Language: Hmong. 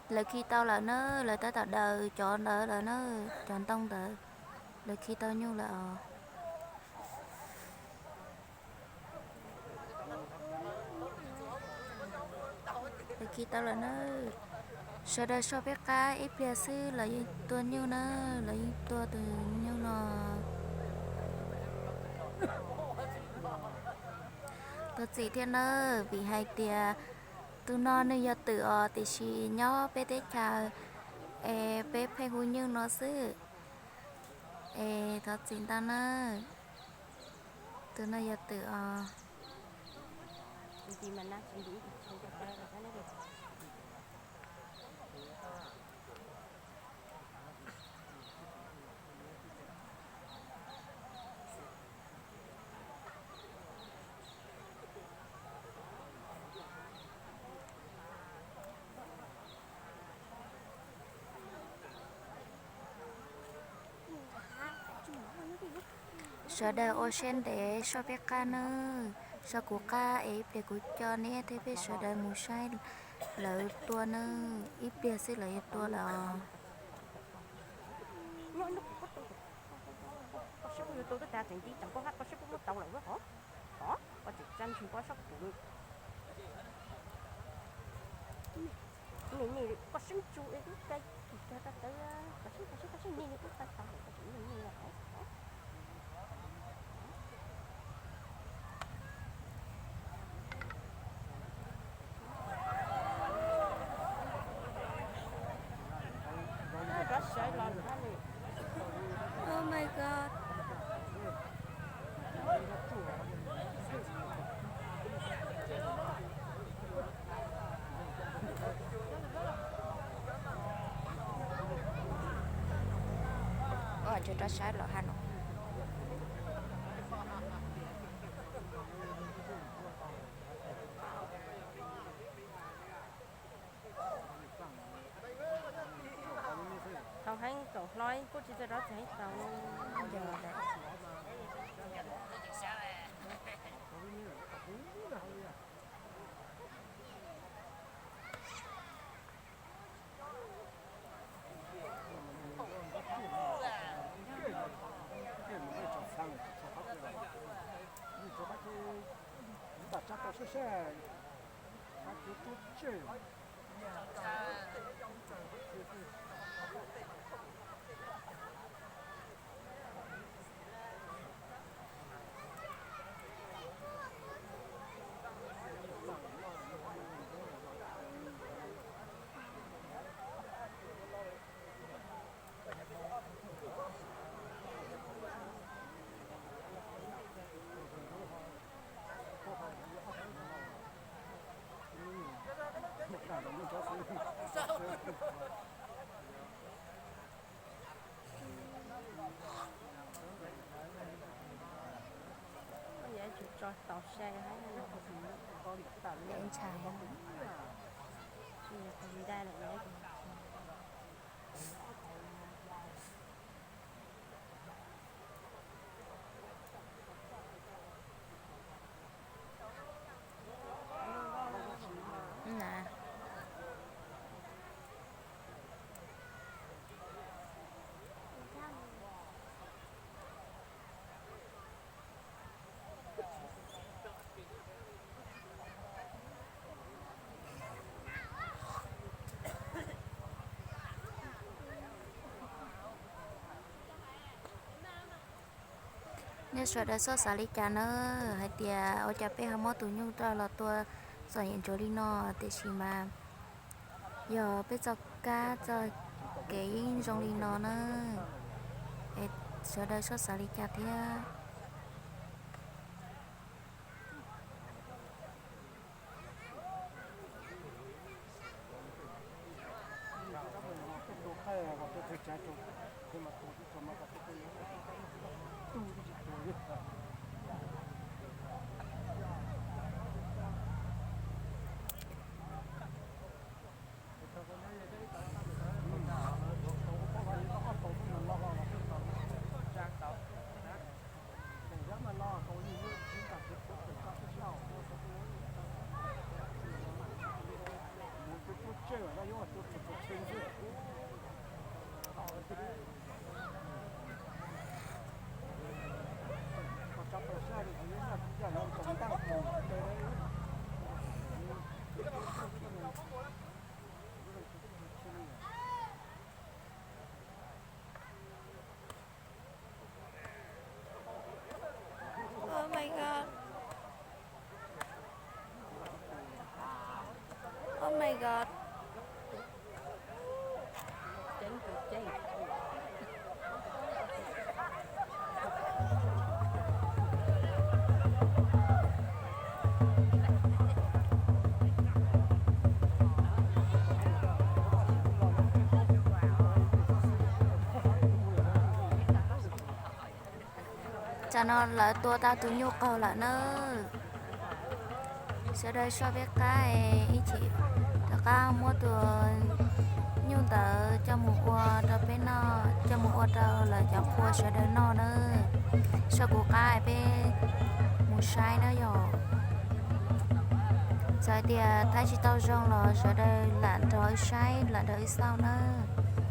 Lawv khi tau lawm na, lawv tab tom daws cov ntawd lawm na, cov ntoo ntawd, lawv khi tau nyuj lawm os. Lawv khi tau lawm na. Sawv daws soj peb qab ib pliag xwb lawv yeej tua nyuj na, lawv yeej tua tus nyuj no. Thov txim thiab nawb, vim hais tias tus no nws yog twm os, tiam sis nyob peb teb chaws es peb pheej hu nyuj no xwb. Es thov txim ntau nawb, tus no yog twm os. Sawv daws ua siab ntev soj peb qab nawb, soj kuv qab es ib pliag kuv coj neb thiab peb sawv daws mus saib lawv tua nawb, ib pliag xwb lawv yuav tua lawm os. Oh my God. Ua tsuas rov saib los ha no. Thaum heev kaum hlo kuj tsis txawj rov txog heev tau. Yog lawm. Ntshai. Nej sawv daws txhob xav li cas na, hais tias ua cas peb ho muab tus nyuj rau los tua txom nyem ntsuav li no, tiam sis mas yog peb txoj kab txoj kev yeej zoo li no na, es sawv daws txhob xav li cas thiab. Tam no lawv tua tau tus nyuj qaug lawm na. Sawv daws soj peb qab ib chim rov qab muab tus nyuj ntawd coj mus ua rau peb noj, coj mus ua rau lawv cov qhua sawv daws noj na. Soj kuv qab peb mus saib na yom. Txawm tias thaij tsis tau zoo los sawv daws lam nrog wb saib lam nrog wb xauj nawb.